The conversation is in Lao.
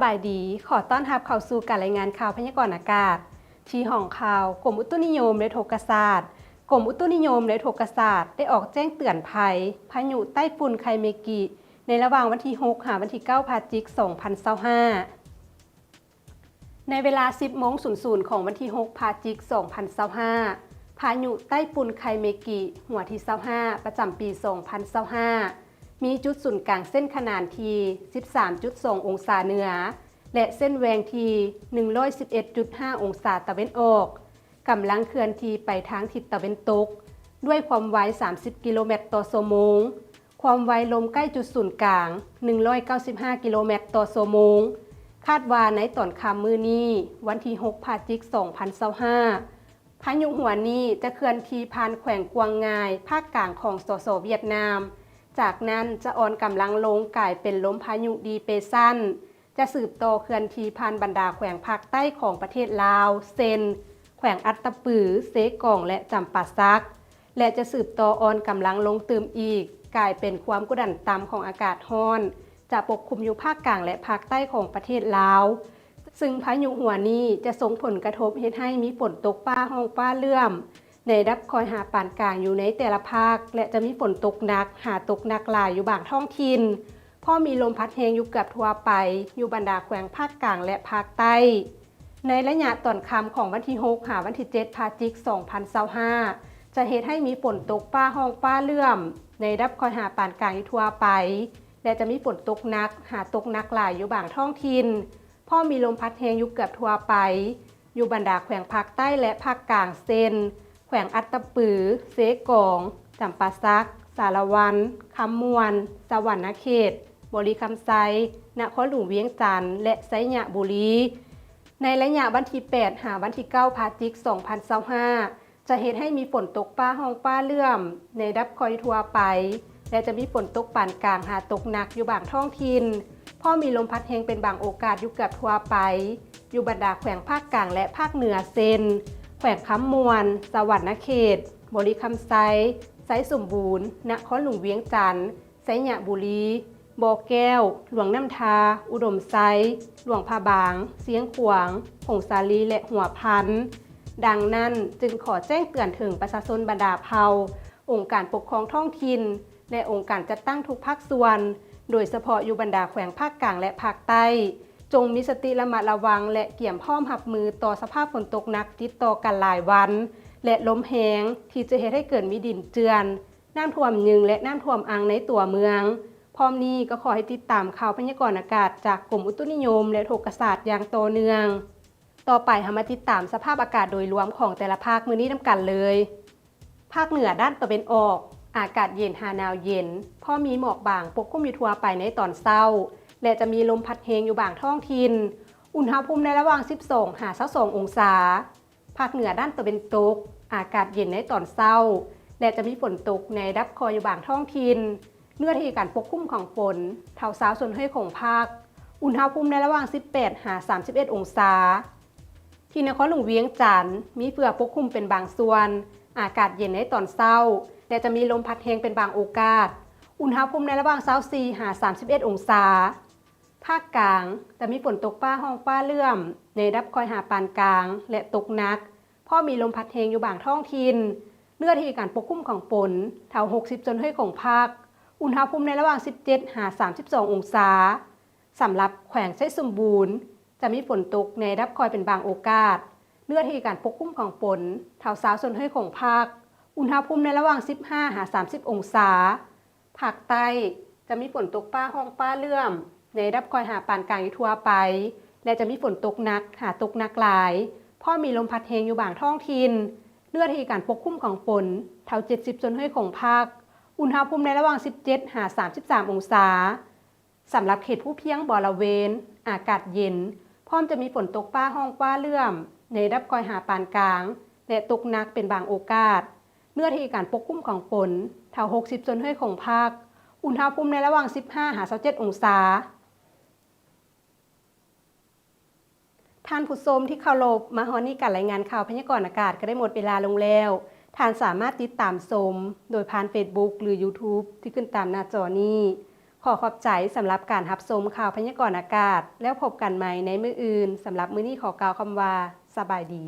ສະບາຍດີ, ຂໍຕ້ອນຮັບເຂົ້າສູ່ການລາຍງານຂ່າວພະຍາກອນອາກາດ ທີ່ຫ້ອງຂ່າວກົມອຸຕຸນິຍົມ ແລະ ອຸທົກກະສາດ. ກົມອຸຕຸນິຍົມ ແລະ ອຸທົກກະສາດ ໄດ້ອອກແຈ້ງເຕືອນໄພ ພາຍຸໃຕ້ຝຸ່ນໄຄເມກິ ໃນລະຫວ່າງວັນທີຫົກ ຫາວັນທີເກົ້າ ພະຈິກ ສອງພັນຊາວຫ້າ. ໃນເວລາສິບໂມງສູນຂອງວັນທີຫົກ ພະຈິກ ສອງພັນຊາວຫ້າ, ພາຍຸໃຕ້ຝຸ່ນໄຄເມກິ ຫົວທີຊາວຫ້າ ປະຈຳປີ ສອງພັນຊາວຫ້າ ມີຈຸດສູນກາງເສັ້ນຂະໜານທີ່ ສິບສາມຈຸດສອງ ອົງສາເໜືອ ແລະ ເສັ້ນແຫວ່ງທີ່ ໜຶ່ງຮ້ອຍສິບເອັດຈຸດຫ້າ ອົງສາຕາເວັນອອກ, ກຳລັງເຄື່ອນທີ່ໄປທາງທິດຕາເວັນຕົກ ດ້ວຍຄວາມໄວ ສາມສິບກິໂລແມັດຕໍ່ຊົ່ວໂມງ, ຄວາມໄວລົມໃກ້ຈຸດສູນກາງ ໜຶ່ງຮ້ອຍເກົ້າສິບຫ້າກິໂລແມັດຕໍ່ຊົ່ວໂມງ. ຄາດວ່າໃນຕອນຄ່ຳມື້ນີ້ ວັນທີຫົກ ພະຈິກ ສອງພັນຊາວຫ້າ, ພາຍຸຫົວນີ້ຈະເຄື່ອນທີ່ຜ່ານແຂວງກວາງງາຍ ພາກກາງຂອງ ສສ ຫວຽດນາມ, ຈາກນັ້ນຈະອ່ອນກຳລັງລົງກາຍເປັນລົມພາຍຸດີເປຊັນ, ຈະສືບຕໍ່ເຄື່ອນທີ່ຜ່ານບັນດາແຂວງພາກໃຕ້ຂອງປະເທດລາວ ເຊັ່ນ ແຂວງອັດຕະປື, ເຊກອງ ແລະ ຈຳປາສັກ ແລະ ຈະສືບຕໍ່ອ່ອນກຳລັງລົງຕື່ມອີກ, ກາຍເປັນຄວາມກົດດັນຕ່ຳຂອງອາກາດຮ້ອນ ຈະປົກຄຸມຢູ່ພາກກາງ ແລະ ພາກໃຕ້ຂອງປະເທດລາວ, ຊຶ່ງພາຍຸຫົວນີ້ຈະສົ່ງຜົນກະທົບເຮັດໃຫ້ມີຝົນຕົກຟ້າຮ້ອງຟ້າເຫຼື້ອມ ໃນລະດັບຄ່ອຍຫາປານກາງຢູ່ໃນແຕ່ລະພາກ ແລະ ຈະມີຝົນຕົກໜັກຫາຕົກໜັກຫຼາຍຢູ່ບາງທ້ອງຖິ່ນ, ພ້ອມມີລົມພັດແຮງຢູ່ເກືອບທົ່ວໄປ ຢູ່ບັນດາແຂວງພາກກາງ ແລະ ພາກໃຕ້. ໃນໄລຍະຕອນຄ່ຳຂອງວັນທີຫົກ ຫາວັນທີເຈັດ ພະຈິກ ສອງພັນຊາວຫ້າ ຈະເຮັດໃຫ້ມີຝົນຕົກຟ້າຮ້ອງຟ້າເຫຼື້ອມ ໃນລະດັບຄ່ອຍຫາປານກາງຢູ່ທົ່ວໄປ ແລະ ຈະມີຝົນຕົກໜັກຫາຕົກໜັກຫຼາຍຢູ່ບາງທ້ອງຖິ່ນ, ພ້ອມມີລົມພັດແຮງຢູ່ເກືອບທົ່ວໄປ ຢູ່ບັນດາແຂວງພາກໃຕ້ ແລະ ພາກກາງ ເຊັ່ນ ແຂວງອັດຕະປື, ເຊກອງ, ຈຳປາສັກ, ສາລະວັນ, ຄຳມ່ວນ, ສະຫວັນນະເຂດ, ບໍລິຄຳໄຊ, ນະຄອນຫຼວງວຽງຈັນ ແລະ ໄຊຍະບູລີ. ໃນໄລຍະວັນທີແປດ ຫາວັນທີເກົ້າ ພະຈິກ ສອງພັນຊາວຫ້າ ຈະເຮັດໃຫ້ມີຝົນຕົກຟ້າຮ້ອງຟ້າເຫຼື້ອມ ໃນລະດັບຄ່ອຍທົ່ວໄປ ແລະ ຈະມີຝົນຕົກປານກາງຫາຕົກໜັກຢູ່ບາງທ້ອງຖິ່ນ, ພ້ອມມີລົມພັດແຮງເປັນບາງໂອກາດຢູ່ເກືອບທົ່ວໄປ ຢູ່ບັນດາແຂວງພາກກາງ ແລະ ພາກເໜືອ ເຊັ່ນ ແຂວງຄຳມ່ວນ, ສະຫວັນນະເຂດ, ບໍລິຄຳໄຊ, ໄຊສົມບູນ, ນະຄອນຫຼວງວຽງຈັນ, ໄຊຍະບູລີ, ບໍ່ແກ້ວ, ຫຼວງນ້ຳທາ, ອຸດົມໄຊ, ຫຼວງພະບາງ, ຊຽງຂວາງ, ຜົ້ງສາລີ ແລະ ຫົວພັນ. ດັ່ງນັ້ນ, ຈຶ່ງຂໍແຈ້ງເຕືອນເຖິງປະຊາຊົນບັນດາເຜົ່າ, ອົງການປົກຄອງທ້ອງຖິ່ນ ແລະ ອົງການຈັດຕັ້ງທຸກພາກສ່ວນ, ໂດຍສະເພາະຢູ່ບັນດາແຂວງພາກກາງ ແລະ ພາກໃຕ້, ຈົ່ງມີສະຕິລະມັດລະວັງ ແລະ ກຽມພ້ອມຮັບມືຕໍ່ສະພາບຝົນຕົກໜັກຕິດຕໍ່ກັນຫຼາຍວັນ ແລະ ລົມແຮງ ທີ່ຈະເຮັດໃຫ້ເກີດມີດິນເຈື່ອນ, ນ້ຳຖ້ວມຍືງ ແລະ ນ້ຳຖ້ວມອັ່ງໃນຕົວເມືອງ. ພ້ອມນີ້ກໍຂໍໃຫ້ຕິດຕາມຂ່າວພະຍາກອນອາກາດຈາກກົມອຸຕຸນິຍົມ ແລະ ອຸທົກກະສາດຢ່າງຕໍ່ເນື່ອງ. ຕໍ່ໄປເຮົາມາຕິດຕາມສະພາບອາກາດໂດຍລວມຂອງແຕ່ລະພາກມື້ນີ້ນຳກັນເລີຍ. ພາກເໜືອດ້ານຕາເວັນອອກ, ອາກາດເຢັນຫາໜາວເຢັນ, ພໍມີໝອກບາງປົກຄຸມຢູ່ທົ່ວໄປໃນຕອນເຊົ້າ ແລະ ຈະມີລົມພັດແຮງຢູ່ບາງທ້ອງຖິ່ນ. ອຸນຫະພູມໃນລະຫວ່າງສິບສອງຫາຊາວສອງອົງສາ. ພາກເໜືອດ້ານຕາເວັນຕົກ, ອາກາດເຢັນໃນຕອນເຊົ້າ ແລະ ຈະມີຝົນຕົກໃນລະດັບຄ່ອຍຢູ່ບາງທ້ອງຖິ່ນ. ເນື້ອທີ່ການປົກຄຸມຂອງຝົນ ເທົ່າຊາວສ່ວນຮ້ອຍຂອງພາກ. ອຸນຫະພູມໃນລະຫວ່າງສິບແປດຫາສາມສິບເອັດອົງສາ. ທີ່ນະຄອນຫຼວງວຽງຈັນ ມີເຝືອປົກຄຸມເປັນບາງສ່ວນ, ອາກາດເຢັນໃນຕອນເຊົ້າ ແລະ ຈະມີລົມພັດແຮງເປັນບາງໂອກາດ. ອຸນຫະພູມໃນລະຫວ່າງຊາວສີ່ຫາສາມສິບເອັດອົງສາ. ພາກກາງ ຈະມີຝົນຕົກຟ້າຮ້ອງຟ້າເຫຼື້ອມ ໃນລະດັບຄ່ອຍຫາປານກາງ ແລະ ຕົກໜັກ, ພໍມີລົມພັດແຮງຢູ່ບາງທ້ອງຖິ່ນ. ເນື້ອທີ່ການປົກຄຸມຂອງຝົນ ເທົ່າຫົກສິບສ່ວນຮ້ອຍຂອງພາກ. ອຸນຫະພູມໃນລະຫວ່າງສິບເຈັດຫາສາມສິບສອງອົງສາ. ສຳລັບແຂວງໄຊສົມບູນ ຈະມີຝົນຕົກໃນລະດັບຄ່ອຍເປັນບາງໂອກາດ. ເນື້ອທີ່ການປົກຄຸມຂອງຝົນ ເທົ່າຊາວສ່ວນຮ້ອຍຂອງພາກ. ອຸນຫະພູມໃນລະຫວ່າງສິບຫ້າຫາສາມສິບອົງສາ. ພາກໃຕ້ ຈະມີຝົນຕົກຟ້າຮ້ອງຟ້າເຫຼື້ອມ ໃນລະດັບຄ່ອຍຫາປານກາງຢູ່ທົ່ວໄປ ແລະ ຈະມີຝົນຕົກໜັກຫາຕົກໜັກຫຼາຍ, ພໍມີລົມພັດແຮງຢູ່ບາງທ້ອງຖິ່ນ. ເນື້ອທີ່ການປົກຄຸມຂອງຝົນ ເທົ່າເຈັດສິບສ່ວນຮ້ອຍຂອງພາກ. ອຸນຫະພູມໃນລະຫວ່າງສິບເຈັດຫາສາມສິບສາມອົງສາ. ສຳລັບເຂດພູພຽງບໍລະເວນ ອາກາດເຢັນ, ພ້ອມຈະມີຝົນຕົກຟ້າຮ້ອງຟ້າເຫຼື້ອມ ໃນລະດັບຄ່ອຍຫາປານກາງ ແລະ ຕົກໜັກເປັນບາງໂອກາດ. ເນື້ອທີ່ການປົກຄຸມຂອງຝົນ ເທົ່າຫົກສິບສ່ວນຮ້ອຍຂອງພາກ. ອຸນຫະພູມໃນລະຫວ່າງສິບຫ້າຫາຊາວເຈັດອົງສາ. ທ່ານຜູ້ຊົມທີ່ເຄົາລົບ, ມາຮອດນີ້ການລາຍງານຂ່າວພະຍາກອນອາກາດກໍໄດ້ໝົດເວລາລົງແລ້ວ. ທ່ານສາມາດຕິດຕາມຊົມໂດຍຜ່ານເຟສບຸກ ຫຼື ຢູທູບ ທີ່ຂຶ້ນຕາມໜ້າຈໍນີ້. ຂໍຂອບໃຈສຳລັບການຮັບຊົມຂ່າວພະຍາກອນອາກາດ ແລ້ວພົບກັນໃໝ່ໃນມື້ອື່ນ. ສຳລັບມື້ນີ້ຂໍກ່າວຄຳວ່າ ສະບາຍດີ.